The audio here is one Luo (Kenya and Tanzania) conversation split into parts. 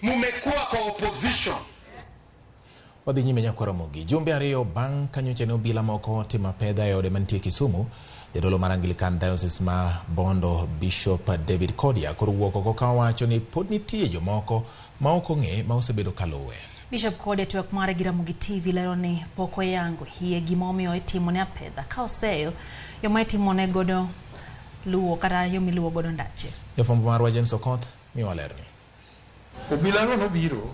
Mumekuwa kwa opposition. Wadhi nyime nyakwa Ramogi. Jumbe 2 bang' ka nyocha ne obila moko otimo apedha e ode mantie Kisumu, jadolo mar Anglican Diocese ma Bondo Bishop David Kodia koro wuok oko ka owacho ni pod nitie jomoko ma ok ong'e ma osebedo kaluwe. Bishop Kodia twak mare gi Ramogi TV lero ni pok oyango hie gima omiyo itimone apedha ka oseyo yo ma itimone godo luwo kata yo miluwo godo ndache. Jafwambo marwa James Okoth miwa lerni. Obila no nobiro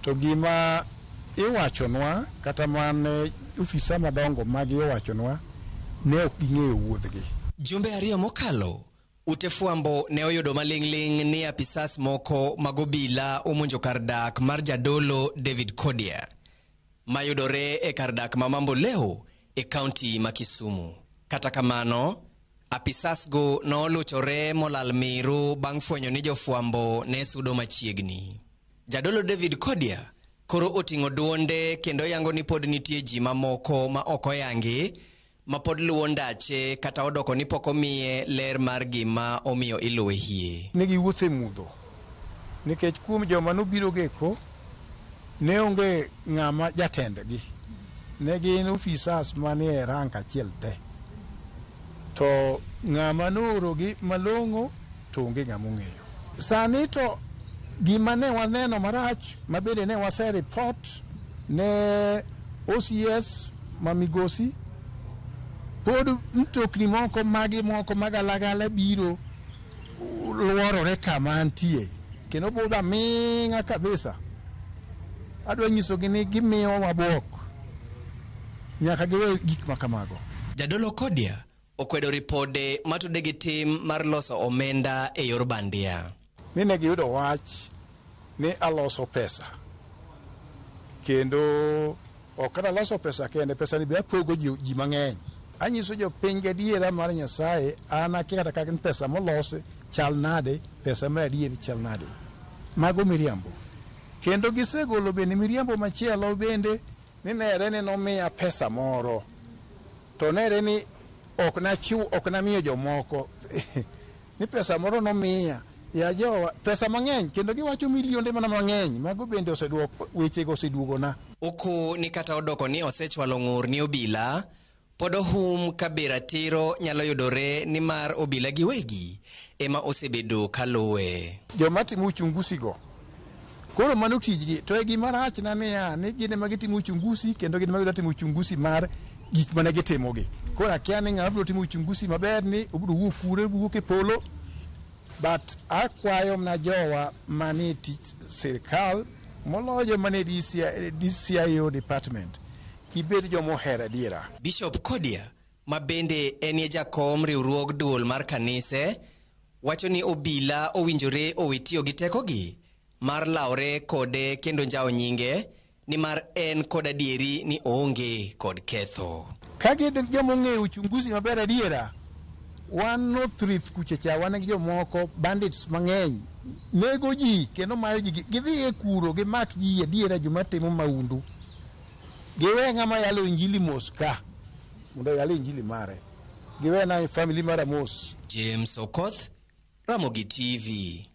to gima iwachonwa kata mane ofisa madongo magi owachonwa ne ok ging'eyo wuodhgi. Jumbe 2 mokalo, ute fwambo ne oyudo maling'ling' ni apisas moko mag obila omonjo kar dak mar jadolo David Kodia, mayudore e kar dak ma Mamboleo e kaunti ma Kisumu. Kata kamano, apisas go noluchore molal miru bang' fwenyo ni jofwambo ne sudo machiegni. Jadolo David Kodia koro oting'o duonde kendo yango ni pod nitie ji mamoko ma ok oyangi ma pod luwo ndache kata odoko ni pok omiye ler mar gima omiyo iluwe hie. Ne giwuotho e mudho nikech kuom joma nobiro geko ne onge ng'ama jatendgi. Ne gin ofisas manie rank achiel te. To ng'ama noorogi malong'o to onge ng'ama ong'eyo. Sani to gima ne waneno marach ma bende ne wase report ne OCS ma Migosi, pod mtokni moko magi moko magalagala biro luorore kama antie kendo budho aming'a kabisa. Adwa nyisogi ni gimiyo wabuok, nyaka giwe gik ma kamago. Jadolo Kodia okwedo ripode matude gi tim mar loso omenda e yor bandia. Ni ne giyudo wach ni aloso pesa, kendo ok kata loso pesa kende, pesa ni be apogo ji mang'eny. Anyiso jopiny gadiera mar Nyasaye, an akia kata kaka pesa molosi chal nade, pesa mar adier chal nade. Mago miriambo. Kendo gisegolo bende miriambo machielo bende ni nere ni nomiya pesa moro, to nere ni ok nachiw, ok namiyo jomoko. Ni pesa moro nomiya. Ya jowa, pesa mang'eny, kendo giwacho milionde mana mang'eny, mago bende oseduok, wechego oseduogona. Oku ni kata odoko ni osechwalo ng'ur ni obila, pod ohum ka be ratiro nyalo yudore nimar obila giwegi ema osebedo kaluwe. Joma timo uchunguzi go, koro mano tijgi, to e gima rachna niya, ni gin ema gitimo uchunguzi, kendo gin ema gidwa timo uchunguzi mar gik mane gitimogi. Koro akia ni ng'ama biro timo uchunguzi maber ni obiro wuok kure, obiro wuok e polo. But akwayo mana jowa manie tich sirkal, moloyo joma nie DCIO department, gibed joma ohero adiera. Bishop Kodia, ma bende enie jakom riwruog duol mar kanise, wacho ni obila owinjore owe tiyo gi tekogi mar lawre kode kendo njawo nyinge, nimar en kod adieri ni oonge kod ketho. Ka gin joma ong'eyo uchunguzi maber adiera, wan North Rift kucha cha wan gi jomoko bandits mang'eny nego ji kendo mayo ji, gidhi e kuro gimak ji adiera joma timo mahundu. Giwe ng'ama yalo injili mos ka mondo oyal injili mare. Giwe na family mara mos. James Okoth, Ramogi TV.